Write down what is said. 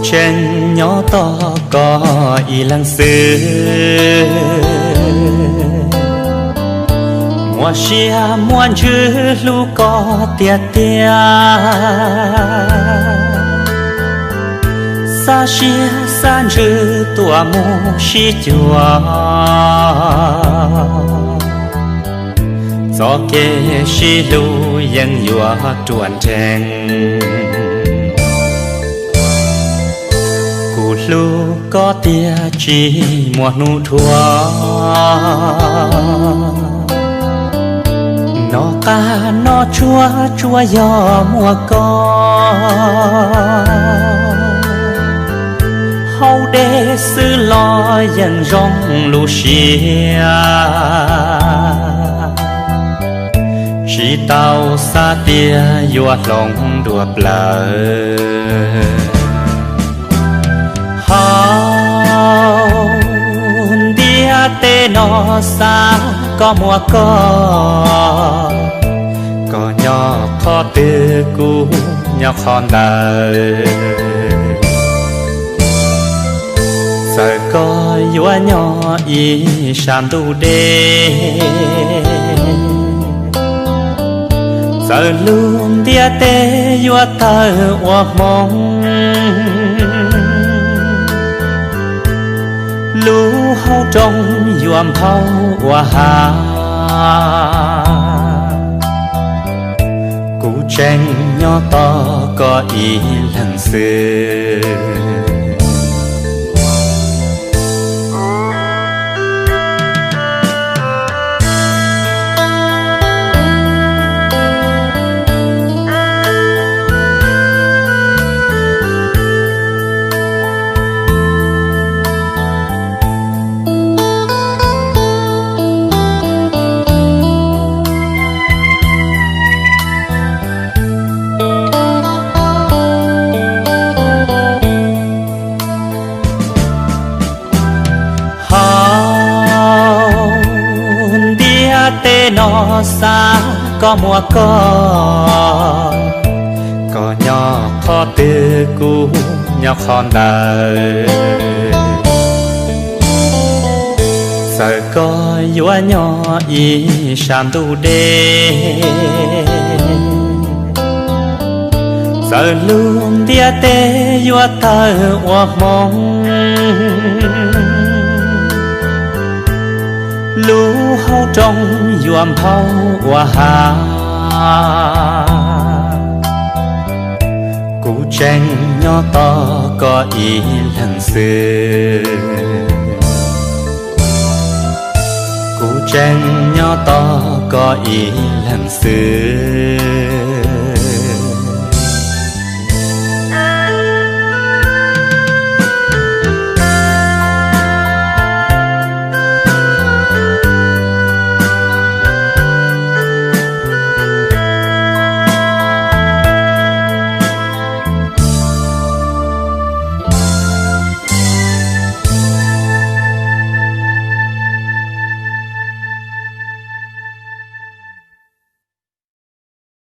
Tseem nyob tos koj ib leeg xwb, muaj siab muaj ntsws hlub koj tiag tiag, xa siab xa ntsws tuaj mus sib cuag, txoj kev sib hlub yeej yuav ruaj nreeg. Kuv hlub koj tiag tsis muaj hnub dhuav, noj qab noj tsuag tsuas yog muaj koj, haus dej xwb los yeej zoo lub siab, tsis tau xav tias yuav hloov dua plaws. Hauv ntiaj teb no xav koj muaj koj, koj nyob qhov twg kuv nyob qhov ntawd. Txawm koj yuav nyob ib sab ntuj deb, txawm lub ntiaj teb yuav tawg ua hmoov, lub hauv rooj yuav nphau ua hav, kuv tseem nyob tos koj ib leeg xwb. Hauv ntiaj teb no xav koj muaj koj, koj nyob qhov twg kuv nyob qhov ntawd. Txawm koj yuav nyob ib sab ntuj deb, txawm lub ntiaj teb yuav tawg ua hmoov, lub hauv rooj yuav nphau ua hav, kuv tseem nyob tos koj ib leeg xwb. Kuv tseem nyob tos koj ib leeg xwb.